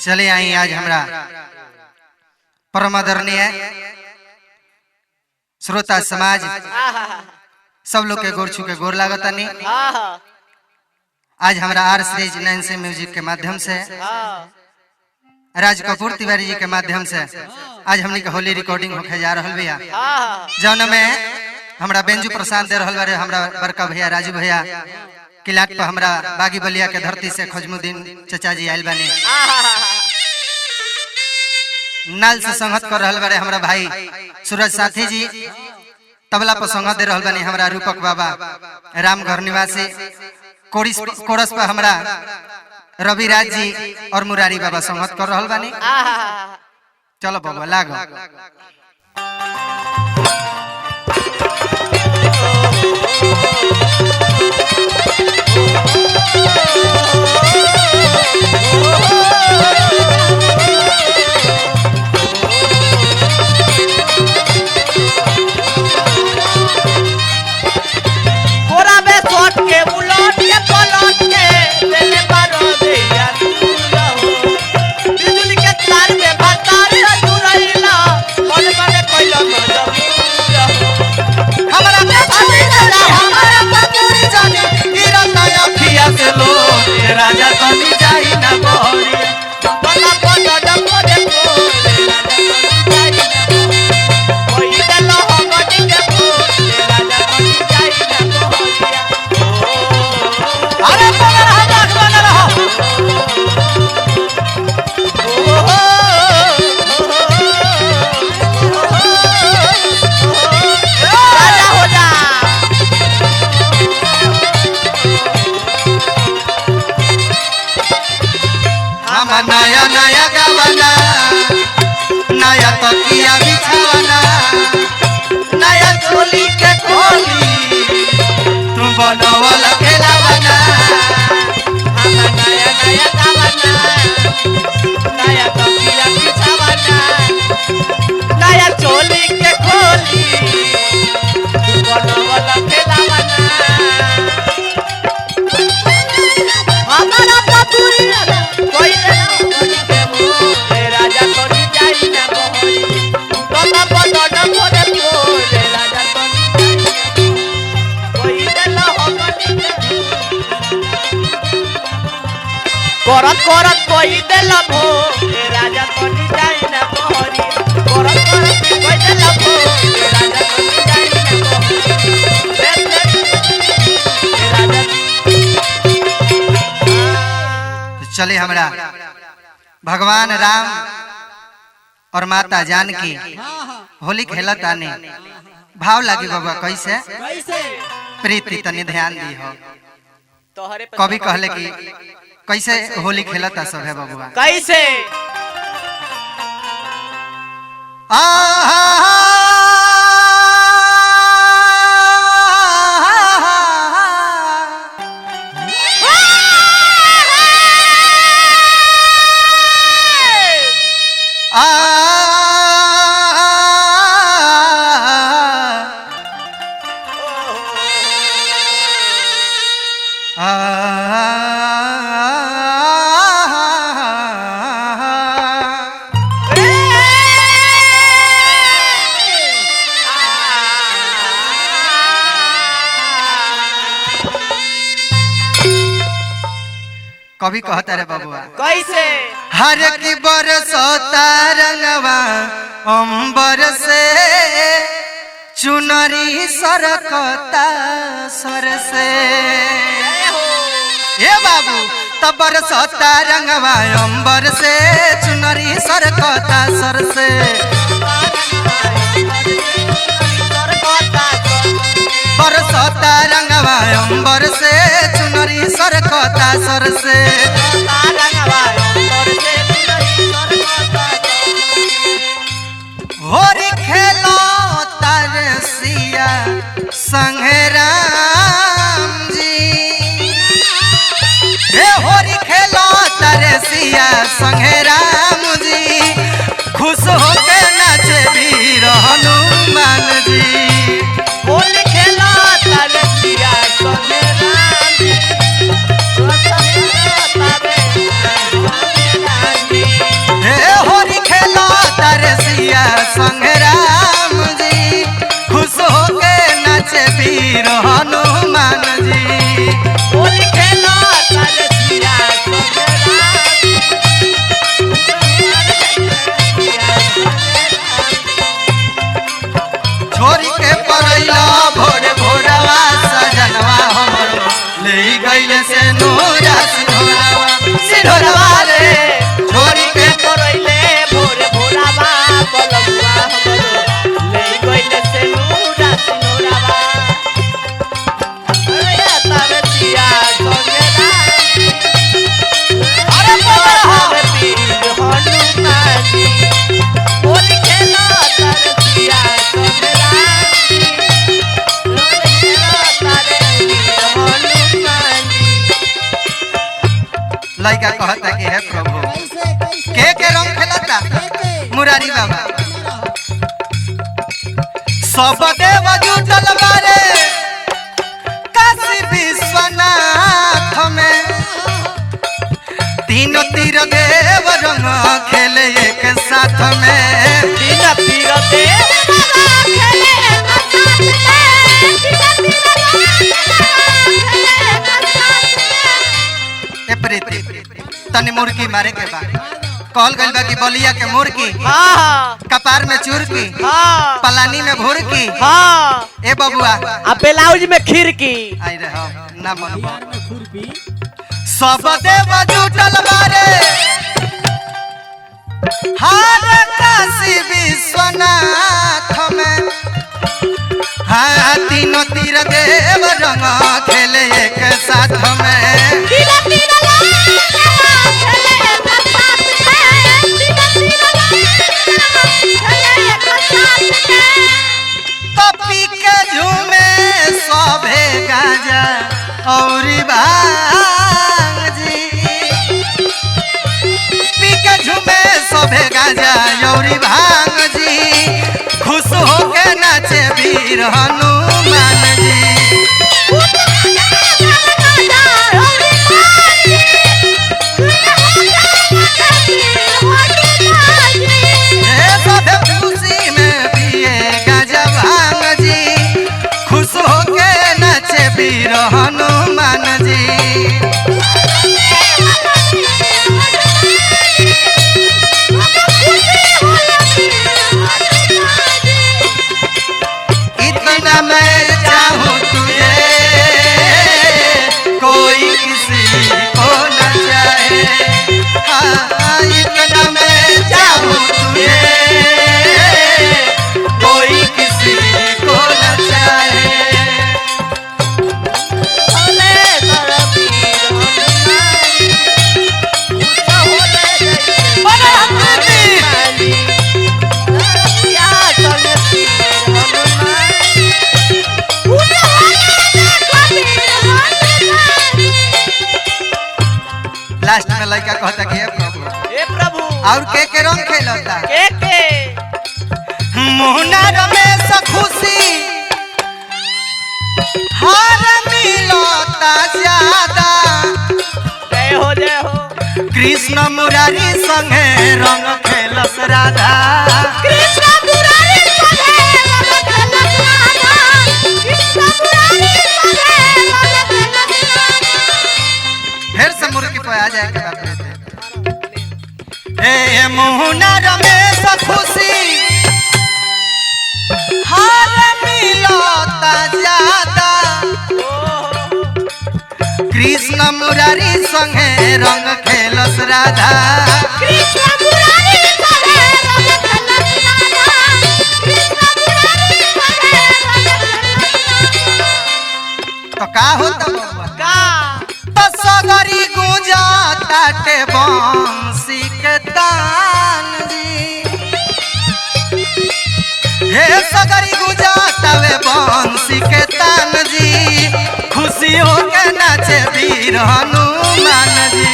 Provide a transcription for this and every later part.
चले आई आज हमरा परम आदरणीय श्रोता समाज सब लोग के गोर छू के गोर लागतानी। आज हमरा आर सीरीज नैन्सी म्यूजिक के माध्यम से राज कपूर तिवारी जी के माध्यम से आज हमनी के होली रिकॉर्डिंग होके जा रहल भैया, जौन में हमरा बेंजू प्रसाद दे रहल बारे हमरा बड़का भैया राजू भैया, किलाट पर हमरा बागी बलिया के धरती से खजमुद्दीन चचा जी आयल बानी, नाल से संगत कर रहल बारे हमरा भाई सूरज साथी जी, तबला पर संगत दे रहल बानी हमरा रूपक बाबा रामघर निवासी, कोरस पर हमरा रविराज जी और मुरारी बाबा संगत कर रहल बानी। चलो बाबा लागो। कोरा में सट के उलट के पलट के देले बारो दैया तू रहो, बिजली के तार में भतार जुड़ैला मन मन कइला मजबूर हो। हमरा पछुरी जानी, हमरा पछुरी जानी, गिरल अखिया से लो राजा तनी जाई ना बहरी। बला बला डबरे बोले राजा तनी जाई ना बहरी, कोई देलो हमनी के बोले राजा तनी जाई ना बहरिया। अरे बगल रहा, बगल रहा। राजा हो जा। हम नया नया गवाना, नया तकिया बिछावाना, नया चोली के कोली तू बनवल खेलावाना। हम नया नया गावाना, नया तकिया बिछावाना, नया चोली के खोली तू बनवल खेलावाना। हमारा पतुरी कोई देना कोई के मोरे राजा कोनी जाई ना बहरी, बाबा बदन मोरे मोरे राजा कोनी जाई ना बहरी, कोई देना हमनी के करत करत कोई देला भो राजा कोनी जाई ना बहरी, करत करत कोई देला भो राजा कोनी जाई ना बहरी, रे रे राजा। तो चले हमरा भगवान राम और माता जानकी होली खेलत आने भाव लागी बाबा कैसे प्रीति तनी ध्यान दी हो। तोहरे पे कवि कहले कि कैसे होली खेलता सब है बबुआ, कैसे कवि कहता रे बबुआ कैसे हर की बरसता रंगवा अंबर से, चुनरी सरकता सर से। ए बाबू तब बरसता रंगवा अंबर से, चुनरी सरकता सर से। बरसता रंगवा अंबर से, चुनरी सरकता सर से। होरी खेलो तरसिया संगे राम जी, हे होरी खेलो तरसिया संगे राम जी, खुश होके नाचे वीर हनुमान जी। होली खेला तरसिया संगे राम जी, लड़का कहता कि हे प्रभु, के रंग खेलता मुरारी बाबा। सब देव जुटल बारे काशी विश्वनाथ में, तीनों तीर देव रंग खेले एक साथ में। तीन तीर देव ए प्रीति, तनी मुर्गी मारे के बा। कहल गइल बा कि बलिया के मुर्गी, हाँ कपार में चुरकी, हाँ पलानी में भुरकी। हाँ ए बबुआ, आ ब्लाउज में खिड़की। आई रे हो ना मन सब देव जुटल बारे हार काशी विश्वनाथ में। हाँ तीनों तीर देव रंग खेले एक साथ में। पपी के झूमे सभे गाजा और भांग जी, पी के झूमे सभे गाजा और भांग जी, खुश होके नाचे वीर हनुमान जी। हे सभे खुशी में पिए गाजा भांग जी, खुश होके नाचे वीर हनुमान जी। इतना मैं चाहूँ तुझे, कोई किसी को न चाहे। हाँ इतना मैं चाहूँ तुझे, कोई किसी को न चाहे। लास्ट में लड़का कहता कि हे प्रभु, हे प्रभु, और के रंग खेलता के के मुन्ना रमेश खुशी हार मिलता ज्यादा। जय हो जय हो। कृष्ण मुरारी संगे रंग खेलस राधा। कृष्ण मुरारी संगे रंग खेलस राधा। कृष्ण मुरारी संगे रंग खेलस राधा। फिर से मुर्गी पे आ जाए के बाप रे। ए मुन्ना रमेश खुशी हार मिलता ज्यादा। कृष्ण मुरारी संगे रंग खेलस राधा। कृष्ण मुरारी संगे रंग खेलस राधा। कृष्ण मुरारी संगे रंग खेलस राधा। तो का होता बबुआ? का तो सगरी गुंजा ताटे बंसी के तान जी, हे सगरी गुंजा तावे बंसी के तान जी, खुशी होके नाचे वीर हनुमान जी।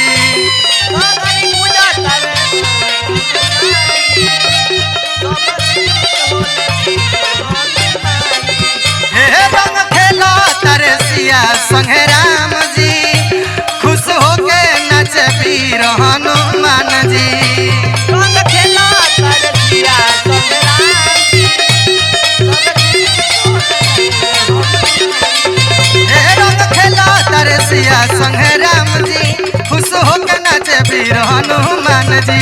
हे रंग खेला तारे सिया संगे राम जी, खुश होके नाचे वीर हनुमान जी। हे रंग खेला तारे सिया संगे राम जी, खुश होके नाचे वीर हनुमान जी।